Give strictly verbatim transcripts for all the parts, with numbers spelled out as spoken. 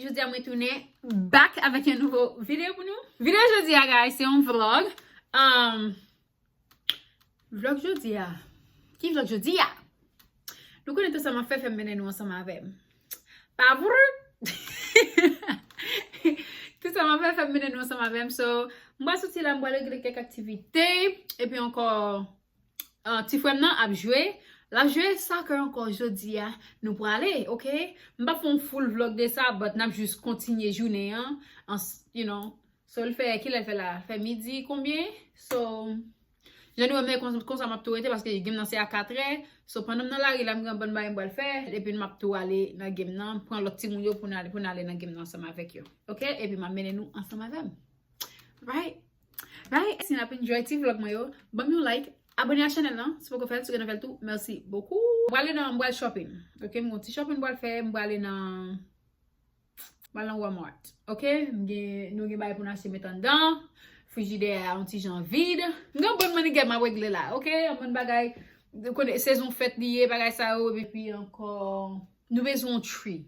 Jodi a mwen tounen back avèk yon nouvo videyo pou nou. Videyo jodi a, guys, se yon vlog. Um, vlog jodi a. Ki vlog jodi a? Nou konnen tout sa m ap fè, fè m mennen nou ansanm avè m. Pa vre? Tout sa m ap fè, fè m mennen nou ansanm avè m. So, m pral soti la, m pral regle kèk aktivite. Epi ankò, ah, ti frè m nan ap jwe. L ap jwe soccer ankò jodi a. Nou prale, oke? M p ap fè yon full vlog de sa, but n ap jis kontinye jounen an. An s-, you know. So, l fè, kilè l fè la? L fè midi konbyen? So, jan nou wè m konsa, konsa m ap tou rete paske game nan se a katrè. So, pandan m nan lari la, m gen yon bann bagay m pral fè. Epi m ap tou ale nan game nan, pran lòt timoun yo pou n ale, pou n ale nan game nan ansanm avèk yo. Oke? Epi m ap mennen nou ansanm avè m. Right? Right? Si n ap enjoy ti vlog mwen yo, ban m yon like, abòne a chanèl lan, si poko fè l, si w gentan fè l tou, merci beaucoup. M prale nan, m pral shopping. Oke, m gon ti shopping m pral fè, m prale nan, m pral nan Walmart. Oke, m gen, nou gen bagay pou n achte met anndan. Frijidè a yon ti jan vid. M gen yon bann mannigèt m ap regle la, oke? Yon bann bagay, ou konnen, sezon fèt li ye, bagay sa yo, epi ankò, nou bezwen yon tree.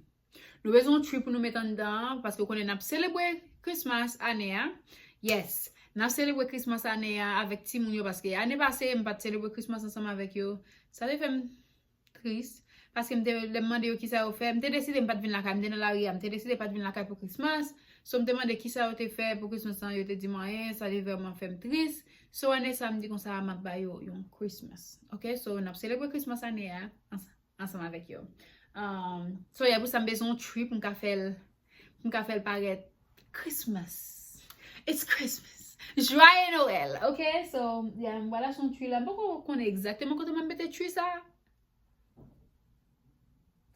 Nou bezwen yon tree pou nou met anndan an, paske w konnen n ap selebre Christmas ane a. Yes, n ap selebre Christmas ane a avèk timoun yo, paske ane pase, m pa t selebre Christmas ansanm avèk yo. Sa te fè m tris, paske m te, lè m mande yo kisa yo fè, m te deside m pa t vin lakay, m te nan lari a, m te deside pa t vin lakay pou Christmas. So, m te mande kisa yo te fè pou Christmas lan, yo te di m anyen, sa te vrèman fè m tris. So, ane sa, m di konsa, m ap ba yo yon Christmas. Oke, so, n ap selebre Christmas ane a ansanm avèk yo. Um, so, yeah, pou sa, m bezwen yon tree pou m ka fè l, pou m ka fè l parèt Christmas. It's Christmas. Joyeux Noël, oke? So, yeah, m pral achte yon tree la. M poko konnen egzakteman kote m ap mete tree sa.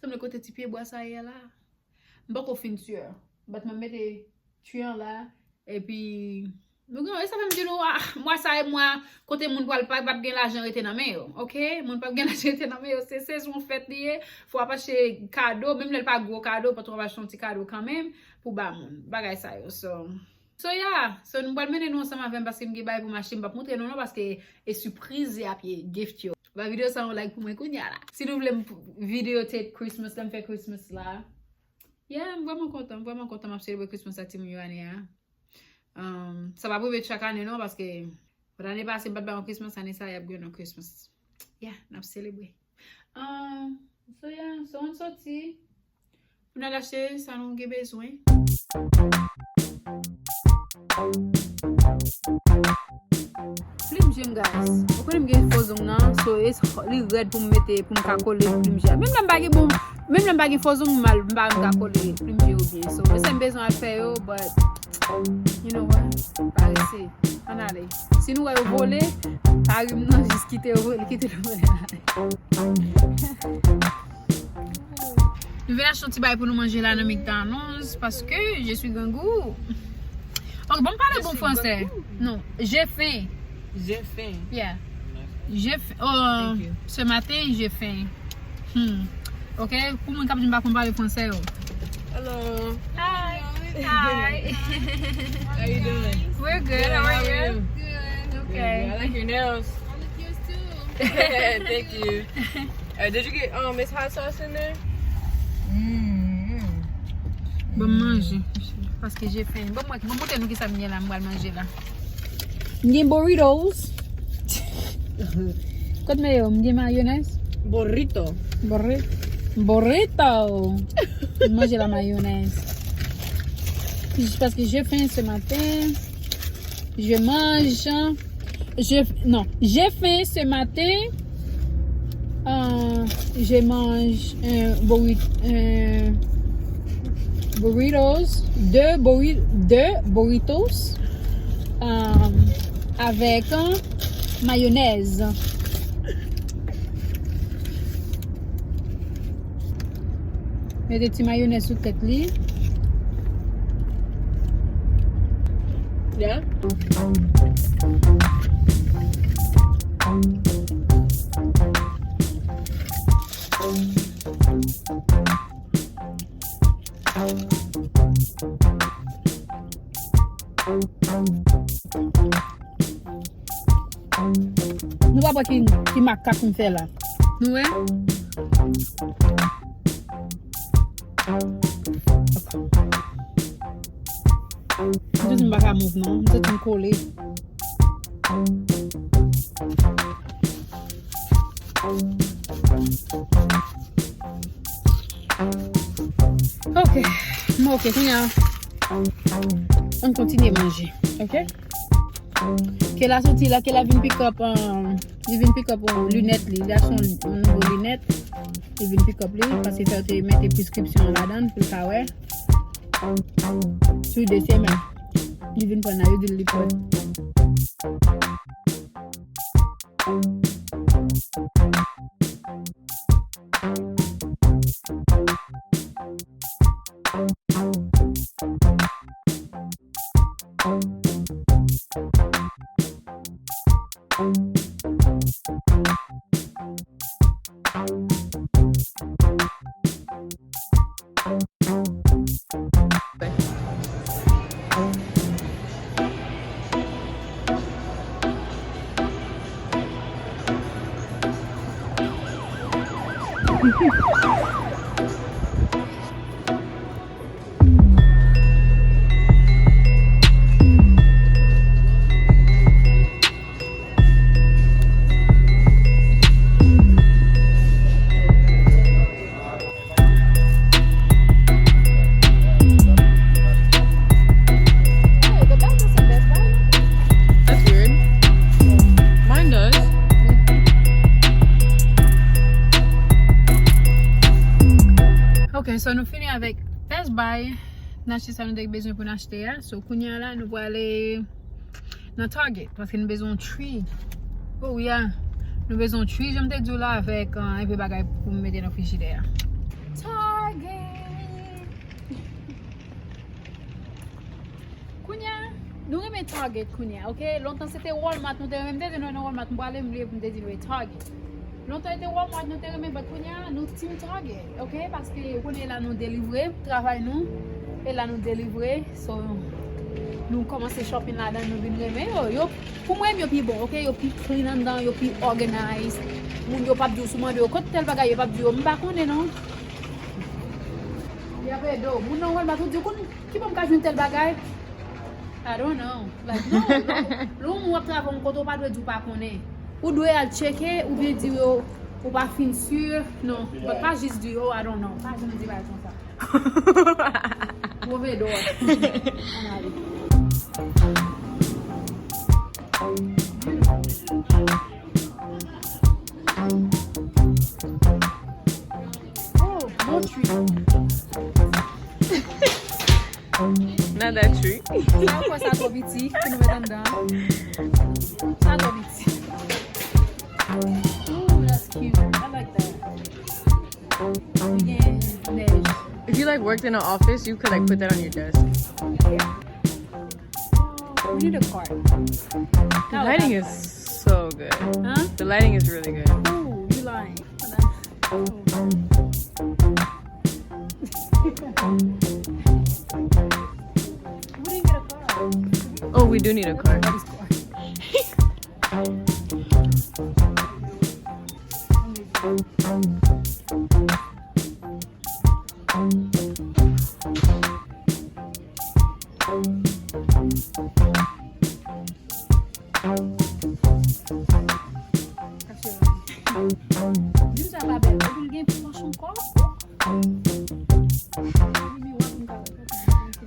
Sanble kote ti pyebwa sa ye la. M poko fin sure. But m ap mete tree an la. Epi, nou gen, e sa fè m di nou, ah, mwa sa e mwa kote moun pral pa, p ap gen lajan rete nan men yo, oke? Moun p ap gen lajan rete nan men yo, se sezon fèt li ye, fò w ap achte kado, menm lè l pa gwo kado, but w ap achte yon ti kado kanmenm pou ba moun, bagay sa yo, so. So, yeah, so nou pral mennen nou ansanm avè m paske m gen bagay pou m achte, m p ap montre nou non, paske e sipriz y ap ye, gift yo. Ba videyo sa yon like pou mwen kounya la. Si nou vle m videyo take Christmas, lè m fè Christmas la. Yeah, m vrèman kontan, m vrèman kontan m ap selebre Christmas ak timoun yo ane a. Um, sa p ap rive chak ane non, paske lane pase m pa t bay yon Christmas, ane sa y ap gen yon Christmas. Yeah, n ap selebre. Um, so yeah, so ann soti pou n al achte sa nou gen bezwen. Plim je m, guys. Ou konnen m gen fo zong nan, so it's, li rèd pou m mete, pou m ka kole plim je a. Menm lè m pa gen bon, menm lè m pa gen fo zong, m al, m pa menm ka kole plim je yo byen. So, e sa m bezwen al fè yo, but, you know what? Parese. Ann ale. Si nou wè yo vole, pa ri m non, jis kite yo vole, kite yo vole ale. Nou vin achte yon ti bagay pou nou manje la nan McDonald's, paske je suis grangou. Ok, bon, m pale bon fransè. Non, j'ai faim. J'ai faim. Yeah. J'ai faim. Oh, ce matin, j'ai faim. Hmm. Ok, pou moun k ap di m pa konn pale fransè yo. Hello. Hi. Hi. How you doing? We're good. How are you? Good. Okay. I like your nails. I like yours too. Thank you. Uh, did you get um, Miss Hot Sauce in there? Mm. Bon, m manje. Paske j'ai faim. Bon, mwen, mwen montre nou kisa m gen la, m pral manje la. M gen burritos. Kot m ye yo, m gen mayonèz. Burrito. Burri-, burrito. M manje la mayonèz. Paske j'ai faim ce matin. Je mange. Je, non, j'ai faim ce matin. Euh, je mange un burri-, un burritos, deux burri-, deux burritos, euh, avec, euh, mayonnaise. Mete ti mayonèz sou tèt li. Yeah. Nou pa wè ki, ki makak m fè la. Nou wè? Bon, Pa ka move non, m santi m kole. Ok, m ok, kounye a, ann kontinye manje, ok? Kela soti la, Kela vin pick up, um, li vin pick up yon linèt li, li achte yon, yon nouvo linèt, li vin pick up li, paske fè yo te mete prescription ladan l pou l ka wè. Sou de semèn, li vin pran nan, yo di l li pran. Hey, the bag doesn't Best Buy? That's weird. Mine does. Ok, so nou fini avèk Best Buy. N achte sa nou te bezwen pou n achte a. So, kounye a la, nou prale nan Target, paske nou bezwen yon tree. Oh, yeah. Nou bezwen yon tree, jan m te di w la, avèk, uh, enpe bagay pou m mete nan frijidè a. Target! Kounye a, nou renmen Target kounye a, ok? Lontan se te Walmart, nou te renmen, m te di nou nan Walmart, m prale, m bliye pou m te di nou e Target. Lontan e te Walmart nou te renmen, but kounye a nou team Target, ok? Paske ou konnen e la nou delivre travay nou, e la nou delivre, so nou kòmanse shopping ladan, nou vin renmen yo. Yo, pou mwen, yo pi bon, ok? Yo pi clean anndan, yo pi organized. Moun yo p ap di w si w mande yo, "Kot tèl bagay?" Yo p ap di w, "M pa konnen non." Y ap ede w. Moun nan Walmart ou di w, "Kounye, ki bò m ka jwenn tèl bagay?" I don't know. Like, no, no. Lè yon moun w ap travay yon kote, ou pa dwe di w pa konnen. Ou dwe al tcheke oubyen di yo ou pa fin si. Non, but pa jis di yo, "I don't know." Pa janm di bagay konsa. Move dwa. Ann ale. Oh, mon tree. Not that tree. Sa ankò sa twò piti pou nou met anndan. Sa twò piti. Ooh, that's cute. I like that. Li gen nèj. If you, like, worked in an office, you could, like, put that on your desk. Yeah. We need a card. The lighting is so good. Huh? The lighting is really good. Ooh, you lying. We didn't get a card. Oh, we do need a card. Jim sa pa bèl, epi l gen pòch ankò. Li miwa pou m ka,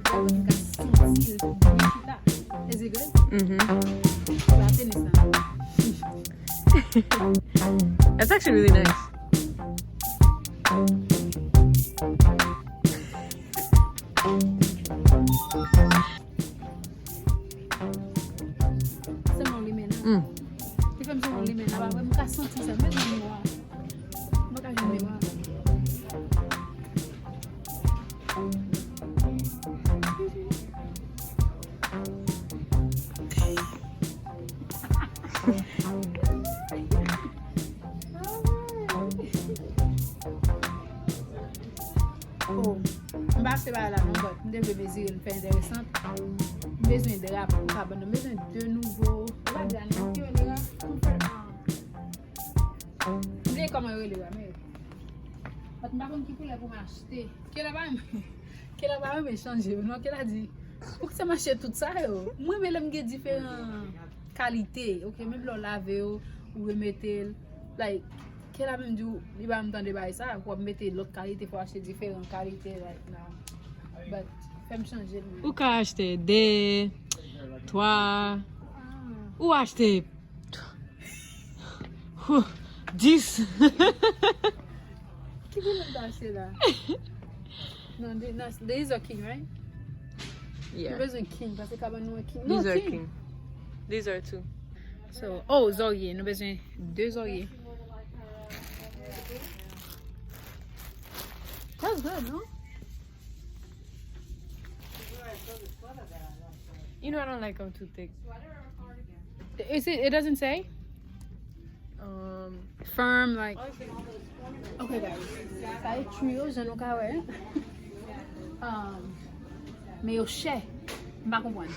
pou m ka santi l byen chita. Is it good? Mm-hmm. La tenis la. That's actually really nice. Sèlman limen nan. Mm. Li fè m sou limen nan, pa vre, m ka santi sa. Mezanmi, wa. M pa ka jwenn miwa. Oh, m pa achte bagay la non, but m te vle mezire l, fè enteresan. M bezwen dra pou kabann nan. M bezwen de nouvo. Ou pa di a non, ki rele a? Comfort, ah. M bliye kòman yo rele a, men. But m pa konn ki koulè pou m achte. Kela pa renmen, Kela pa renmen chanje yo non, Kela di, Poukisa m achte tout sa yo? Mwen, men lè m gen diferan kalite, ok, menm lè w lave yo, ou remete l, like, kè la menm di w, li pa menm tande bagay sa, w ap mete lòt kalite, fò w achte diferan kalite, like, nah. But, fè m chanje l, man. Ou ka achte de, twa, ou achte dis. Ki koulè m ta achte la? Non, the- non, these are king, right? Nou Yeah. bezwen king, paske kabann nou an king. Non, These are king. king. These are two. So, oh, zòrye, nou bezwen de zòrye. That's good, no? You know I don't like them too thick. Is it, it doesn't say? Um, Firm, like. Ok, guys. Sa e trio, jan nou ka wè. Um, men yo chè. M pa konprann.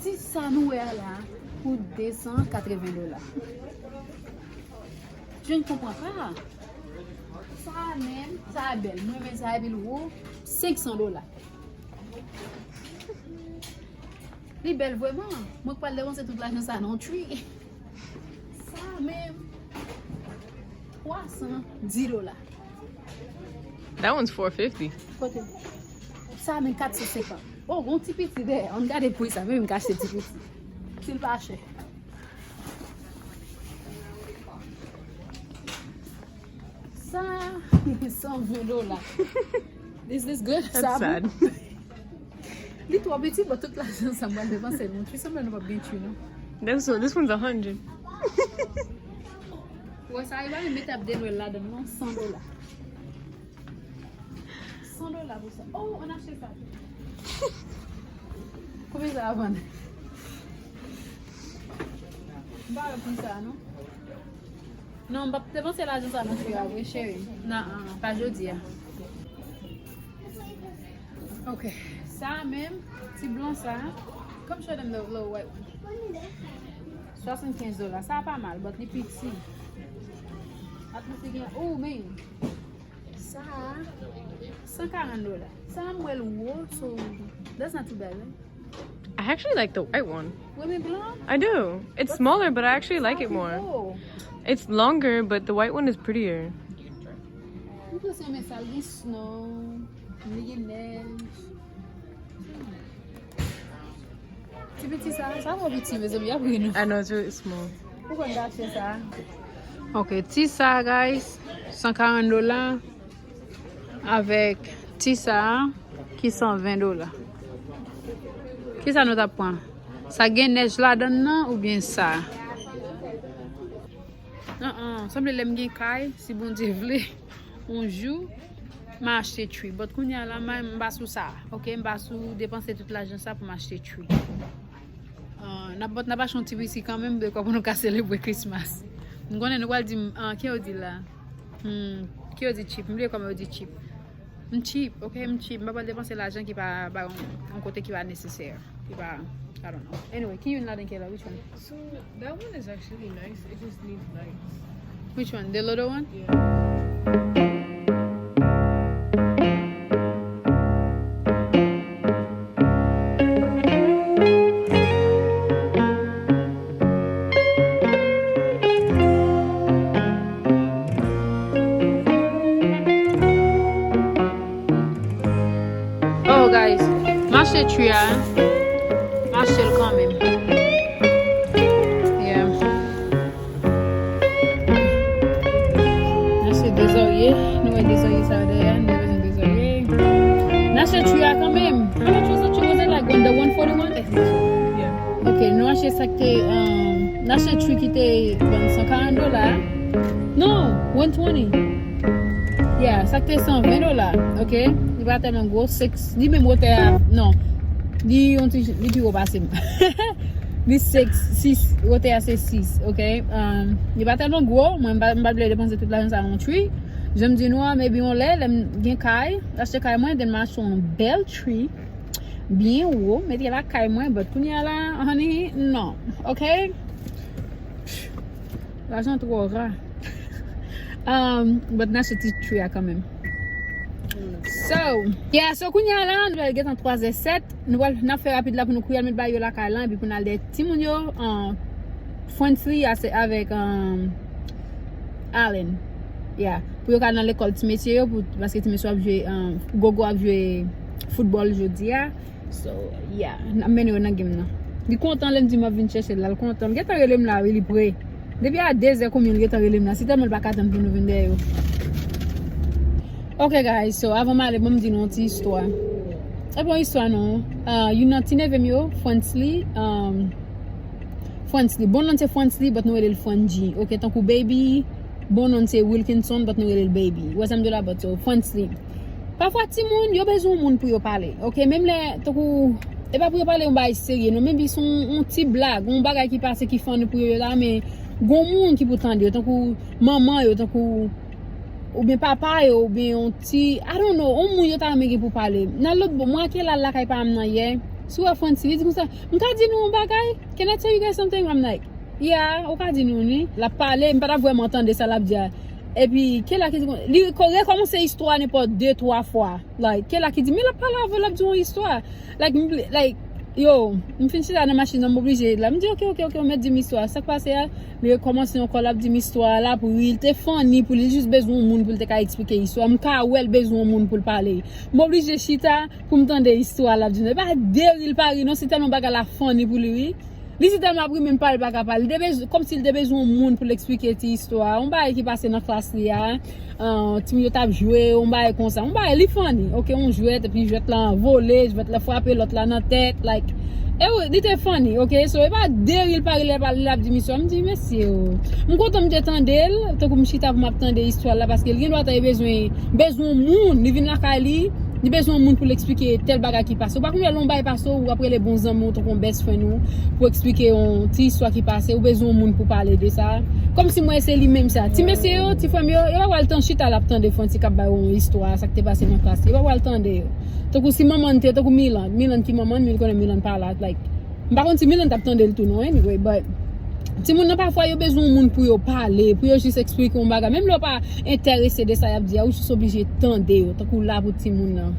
Ti sa nou wè a la pou de san katreven dola. Je ne comprends pas. Sa a menm, sa a bèl. Mwen renmen sa epi l wo, senk san dola. Li bèl vrèman. Mwen k pral depanse tout lajan sa nan yon tree. Sa menm, twa san dis dola. That one's four fifty. Kote? Sa menm, kat san senkant. Oh, gon ti piti dèyè. Ann gade pri sa. Menm m ka achte ti piti. Si l pa chè. Sa, san ven dola. Is this good? That's Sa bon? sad. Li twò piti, but tout lajan sa m pral depanse nan tree, sanble nou p ap gen tree, non. This one, this one's a hundred. Wè sa, yo pa menm mete ap de nwèl ladan l, non, san dola. San dola pou sa. Oh, ann achte sa. Konbyen sa a vann? M pa wè pri sa, non. Non, m p ap depanse lajan sa nan tree a vre, cheri. Nan, ah, pa jodi a. Ok. Sa a menm, ti blan sa a. Come show them the little white one. Swasannkenz dola. Sa a pa mal, but li piti. At least li gen, oh, man. Sa a, san karant dola. Sa a m wè l wo, so that's not too bad, right? I actually like the white one. Ou renmen blan? I do. It's smaller, but I actually like it more. It's longer, but the white one is prettier. M panse men sa, li gen snow, li gen nèj. Ti piti sa, sa twò piti, mezanmi, y ap ri nou. I know, it's really small. Ou konn ta achte sa? Ok, ti sa, guys, san karant dola. Avèk ti sa a ki san ven dola. Kisa nou t ap pran? Sa gen nèj ladan l nan oubyen sa? An, an, sanble lè m gen kay, si Bondye vle, yon jou, m a achte tree. But kounye a la, m, m pa sou sa, ok? M pa sou depanse tout lajan sa pou m achte tree. Ah, n ap, n ap achte yon ti piti kanmenm, dekwa pou nou ka selebre Christmas. M konnen nou pral di m, ah, ki yo di la? Hmm, ki yo di cheap? M bliye kòman yo di cheap. M cheap, ok? M cheap. M pa pral depanse lajan ki pa, pa yon, yon kote ki pa nesesè. Ki pa, I don't know. Anyway, ki youn ladan ki la? Which one? So, that one is actually nice. It just needs lights. Which one? The little one? Yeah. Oh, guys, m achte tree a, hein. M achte l kanmenm. Yeah. N achte de zòrye. Nou wè de zòrye sa yo dèyè. Nou bezwen de zòrye. N achte tree a kanmenm. How much was the tree? Was it, like, one, the one forty-one? Yeah. Ok, nou achte sa ki te, um, n achte tree ki te vann san karant dola. Non, one twenty. Yeah, sa ki te san ven dola. Ok, li pa tèlman gwo. Six, li menm wotè a, non. Li yon ti, li pi wo pase m. Li six, sis, wotè a se sis, ok? Um, li pa tèlman gwo, mwen m pa, m pa vle depanse tout lajan sa nan yon tree. Jan m di nou an, maybe yon lè, lè m gen kay, achte kay mwen, then m achte yon bèl tree, byen wo, mete lakay mwen, but kounye a la, honey, non, ok? Lajan twò ra. Um, but n achte ti tree a kanmenm. So, yeah, so kounye a la, nou pral gentan twa zè sèt. Nou pral, n ap fè rapid la pou nou kouri al met bagay yo lakay la, epi pou n al dèyè timoun yo, an, Frensley ase avèk, um, Allen. Yeah. Pou yo ka nan lekòl ti mesye yo, pou, paske ti mesye yo ap jwe, um, Gogo ap jwe foutbòl jodi a. So, yeah, n ap mennen yo nan game nan. Li kontan lè m di m ap vin chèche l la, l kontan. L gentan rele m la, wi, li pre. Depi a de zè konbyen l gentan rele m la. Se tèlman l pa ka tann pou nou vin dèyè yo. Ok, guys, so, avan m ale, ban m di nou yon ti istwa. E pa yon istwa, non. Ah, youn nan ti neve m yo, Frensley, um, Frensley. Bon non se Frensley, but nou rele l Frenji. Ok, tankou Baby, bon non se Wilkinson, but nou rele l Baby. Ou wè sa m di w la, but so, Frensley. Pafwa, timoun, yo bezwen yon moun pou yo pale. Ok, menm lè, tankou, e pa pou yo pale yon bagay serye, non, maybe se yon, yon ti blag, yon bagay ki pase ki funny pou yo, yo ta renmen gon moun ki pou tande yo, tankou manman yo, tankou, oubyen papa yo, oubyen yon ti, I don't know, yon moun yo ta renmen gen pou pale. Nan lòt bò, mwen ak Ella lakay pa m nan yè, si w wè Frensley, li di konsa, "M ka di nou yon bagay? Can I tell you guys something?" I'm like, "Yeah, ou ka di nou ni." L ap pale, m pa t ap vrèman tande sa l ap di a. Epi, Kela ki di, li ko-, rekòmanse istwa a nenpòt de, twa fwa. Like, Kela ki di, men l ap pale avè w, l ap di yon istwa. Like, m vle, like, yo, m fin chita nan machin nan, m oblije la. M di, "Ok, ok, ok, ou mèt di m istwa a." Sa k pase a? Li rekòmanse ankò, l ap di m istwa a, l ap ri, li te funny pou li, li jis bezwen yon moun pou li te ka eksplike istwa a. M ka wè l bezwen yon moun pou l pale. M oblije chita pou m tande istwa a, l ap di m. E pa de ri l pa ri, non, se tèlman bagay la funny pou li, wi. Li si tèlman ap ri, menm pale pa ka pale. Li te bezwen, kòmsi li te bezwen yon moun pou l eksplike ti istwa a. Yon bagay ki pase nan klas li a. Ah, timoun yo t ap jwe, yon bagay konsa. Yon bagay, li funny. Ok, yon jwèt, epi jwèt la vole, jwèt la frape lòt la nan tèt. Like, e wi, li te funny, ok? So, e pa de ri l pa ri lè l ap di m istwa. M di, "Mesye, o." M kontan m te tande l, tankou m chita pou m ap tande istwa la, paske l gen dwa ta bezwen, bezwen yon moun, li vin lakay li, li bezwen yon moun pou l eksplike tèl bagay ki pase. Ou pa konn lè yon bagay pase, ou ap rele bon zanmi w, tankou yon best friend ou, pou eksplike yon ti istwa ki pase, ou bezwen yon moun pou pale de sa. Kòmsi mwen se li menm sa. Ti mesye yo, ti frè m yo, yo pa pral tan chita l ap tande Franti k ap bay yon istwa, sa k te pase nan klas li. Yo pa pral tande yo. Tankou si manman n te, tankou Milan, Milan ki manman n, men l konnen Milan pa la, like, m pa konn si Milan t ap tande l tou non, anyway, but timoun nan pafwa yo bezwen yon moun pou yo pale, pou yo jis eksplike yon bagay. Menm lè yo pa enterese de sa y ap di a, ou jis oblije tande yo, tankou w la pou timoun nan.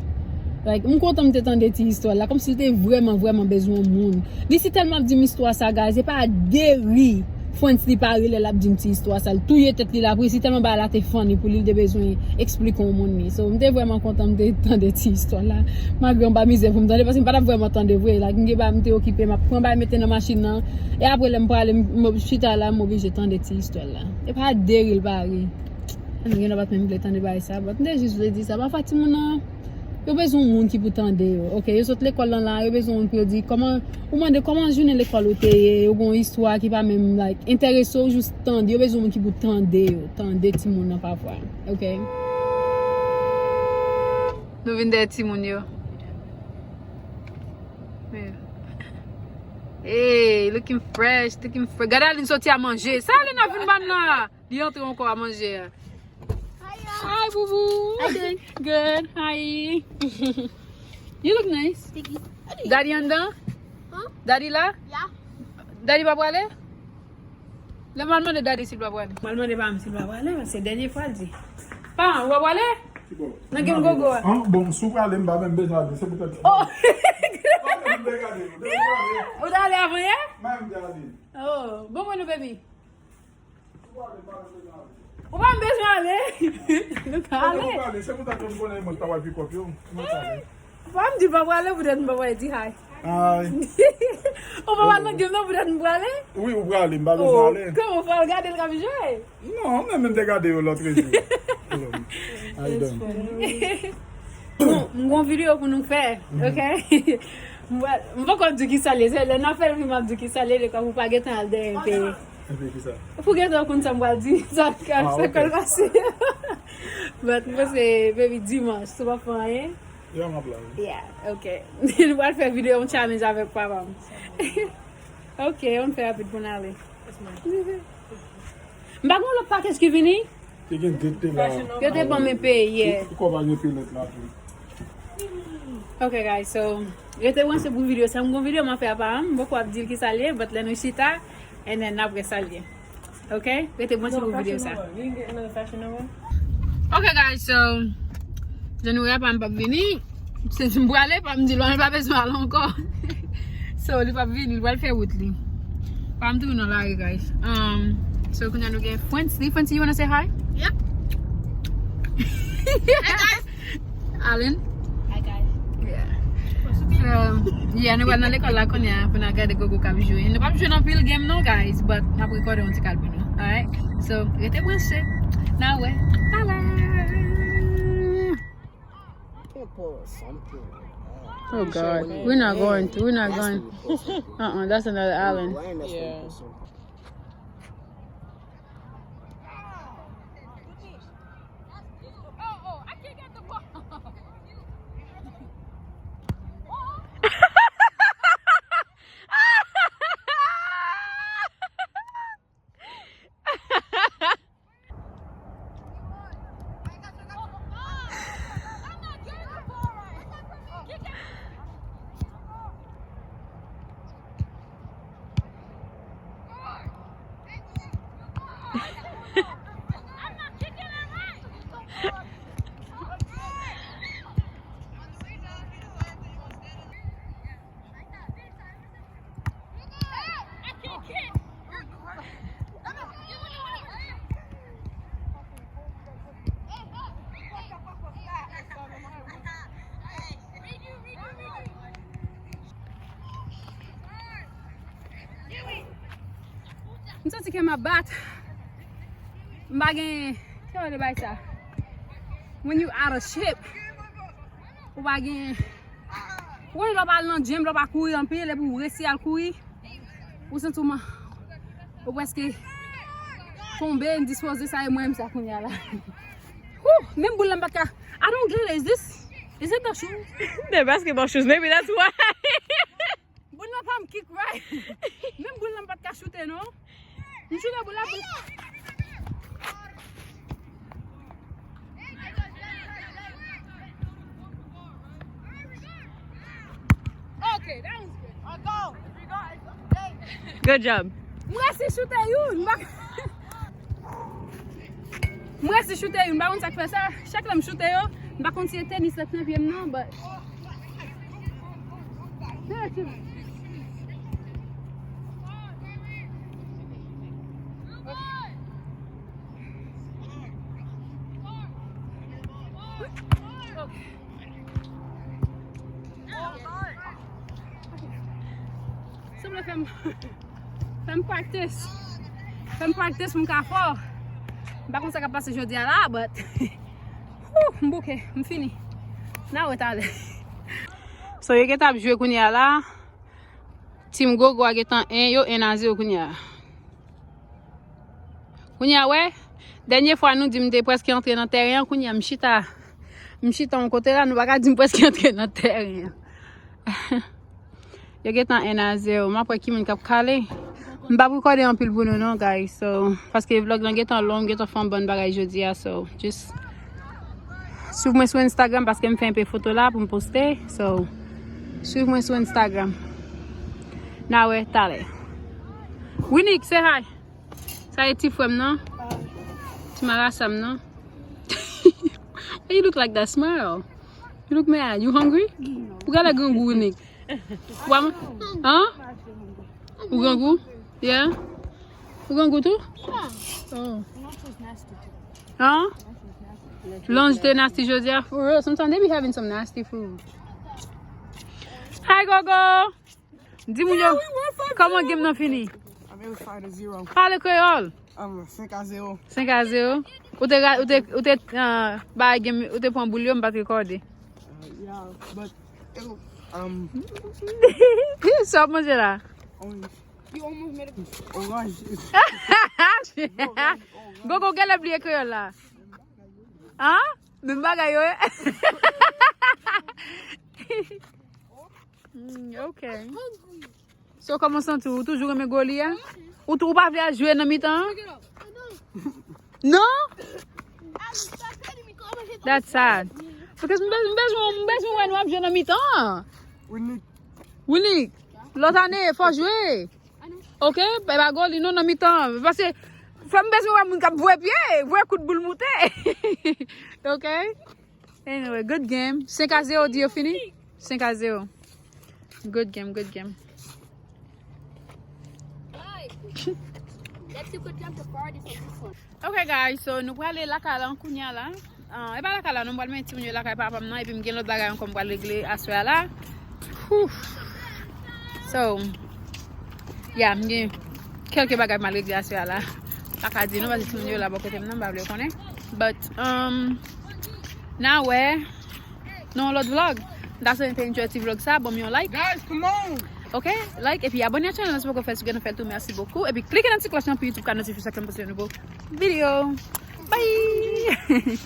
Like, m kontan m te tande ti istwa la, kòmsi l te vrèman, vrèman bezwen yon moun. Li si tèlman ap di m istwa sa, guys, e pa de ri Frantz li pa ri lè l ap di m ti istwa sa. L touye tèt li l ap ri, si tèlman bagay la te funny pou li, li te bezwen eksplike yon moun li. So, m te vrèman kontan m te tande ti istwa la. Malgre m pa mizè pou m tande, paske m pa t ap vrèman tande vre. Like, m gen bagay m te okipe, m ap pran bagay mete nan machin nan. E apre lè m prale, m, m chita la, m oblije tande ti istwa la. E pa de ri l pa ri. Ann gen nan pa t menm vle tande bagay sa, but m te jis vle di sa. Pafwa timoun nan, yo bezwen yon moun ki pou tande yo. Ok, yo sot lekòl lan la, yo bezwen yon moun pou yo di kòman, ou mande kòman jounen lekòl ou te ye, yo gen yon istwa ki pa menm, like, enterese w, jis tande, yo bezwen yon moun ki pou tande yo, tande timoun nan pafwa. Ok. Nou vin dèyè timoun yo. Hey, looking fresh, looking fresh. Gade Aline soti a manje. Sa Aline ap vin ban nan? Li antre ankò a manje a. Hi, boo boo. How you doing? Good. Hi. You look nice. Thank you. Daddy anndan? Huh? Daddy la? Yeah. Daddy pa prale? Lè m al mande Daddy si l pa prale. M al mande pa m si l pa prale, paske dènye fwa l di. Pa, ou pa prale? Ki bò? Nan game Gogo a. Ah, bon, si w prale, m pa menm bezwen ale, se poutèt sa. Oh! M te gade w, depi w ale. Ou te ale avan yè? M pa menm te ale. Oh, bon, mwen nou, baby. Ou pa bezwen ale. Nou ka ale. Se pou sa ke m konnen mwen pa wè pikòp yo. Mwen pa ale. Pa m di pa prale poutèt m pa prale di hi. Hi. Ou pa pral nan game nan poutèt m prale? Wi, ou prale, m pa bezwen ale. Kòman ou pral gade l k ap jwe? Non, mwen menm te gade yo lòt jou. How you doing? Bon, m gon videyo pou nou fè, ok? M pral, m poko di ki sa l ye, se lè n ap fè l wi m ap di ki sa l ye, lè kòm ou pa gentan al dèyè M P. M P ki sa? Pou gentan konn sa m pral di, sa k ap, sa k pral pase. But m panse, baby, dimanch, si w pa fè anyen. Yeah, m ap la, wi. Yeah, ok. Nou pral fè videyo, yon challenge avèk papa m. Ok, ann fè rapid pou n ale. M pa gen yon lòt package ki vini? Te gen de te la. Yo te ban m M P, yeah. Ou, ou kò pa gen pelet la tou. Ok, guys, so, rete branche pou videyo sa. M gon videyo m ap fè apa, m poko ap di l ki sa l ye, but lè nou chita, and then n ap wè sa l ye. Ok? Rete branche pou videyo sa. Ok, guys, so, Jan nou wè, pa m p ap vini. Se si m prale, pa m di l, pa m pa bezwen al ankò. So, li p ap vini, li pral fè wout li. Pa m toujou nan lari, guys. Um, so, kounye a nou gen Francie. Francie, you wanna say hi? Yep. Hey, guys. Allen. Hi, guys. Yeah. So, yeah, nou pral nan lekòl la kounye a pou n al gade Gogo k ap jwe. Nou p ap jwe nan pil game non, guys, but n ap rekòde yon ti kal pou nou. Alright? So, rete branche. N a wè talè. Can't pull something. Oh God, we're not going to, we're not going. Uh-uh, that's another island. Yeah. M santi kè m ap bat. M pa gen, kè w de bay sa. When you out of shape, ou pa gen, ou konnen lè w pa al nan gym, lè w pa kouri anpil, epi w resi al kouri, ou santi w man, ou prèske tonbe, endispoze, sa e mwen menm sa kounye a la. Whew, menm boul la m pa t ka, I don't get it, is this, is it the shoes? The basketball shoes, maybe that's why. Boul nan pa m kick, right? Menm boul nan m pa t ka choute, non. M choute boul la, boul. Okay, that was good. Good job. M resi choute youn. M pa Mwen resi choute youn, m pa konn sa k fè sa. Chak lè m choute yo, m pa konn si e tenis la t nan pye m nan, but. Sanble fè m, fè m practice. Fè m practice pou m ka fò. M pa konn sa k ap pase jodi a la, but whew, m bouke, m fini. N a wè talè. So, yo gentan ap jwe kounye a la. Team Gogo a gentan en, yo en a zewo kounye a. Kounye a, wè, dènye fwa nou di m te prèske antre nan tèren an, kounye a m chita. M chita yon kote la, nou pa ka di m prèske antre nan tèren an. Yo gentan en a zewo. M ap wè ki moun k ap kale. M p ap rekòde anpil pou nou non, guys. So, paske vlog lan gentan long, m gentan fè yon bann bagay jodi a. So, just swiv mwen sou Instagram paske m fè enpe foto la pou m poste. So, swiv mwen sou Instagram. N a wè talè. Winik, say hi. Sa e ti frè m nan. Ti marasa m nan. Why you look like that? Smile. You look mad. You hungry? Ou genlè grangou, Winik. Ou pa man-, han? Ou grangou? Yeah? Ou grangou tou? Oh. Han? Lunch te nasty jodi a, for real. Sometimes they be having some nasty food. Hi, Gogo! Di moun yo, kòman game nan fini? Pale kreyòl. Senk a zewo. Ou te, ou te, ou te, ah, bay game, ou te pran boul yo, m pa t rekòde. Sa w ap manje la? Oranj. Gogo genlè bliye kreyòl la. An? Menm bagay yo, eh? Mm, ok. So, kòman w santi w? Ou toujou renmen goli a? Ou tou, ou pa vle al jwe nan mitan an? Non? That's sad. Because m bez-, m bezwen, m bezwen wè nou ap jwe nan mitan an. Winik. Winik. Lòt ane, fò jwe. Ok? E pa goli non nan mitan an. Paske fò m bezwen wè moun k ap voye pye, voye kout boul moute. Ok? Anyway, good game. Senk a zewo, di yo fini? Senk a zewo. Good game, good game. Ok guys, so nou prale lakay lan kounya la. Ah, e pa lakay la, nou pral mennen timoun yo lakay papa m nan, epi m gen lòt bagay ankò m pral regle aswè a la. Whew. So, yeah, m gen kèlke bagay m al regle aswè a la. Pa ka di nou, paske timoun yo la bò kote m nan, m pa vle yo konnen. But, um, n a wè nan yon lòt vlog. M ta swete te enjoy ti vlog sa, ban m yon like. Guys, come on! Ok, like, epi abòne a channel nan si w poko fè, si w gentan fè l tou, mèsi bokou. Epi klike nan ti klòch lan pou YouTube ka notifye chak lè m poste yon nouvo videyo. Bye!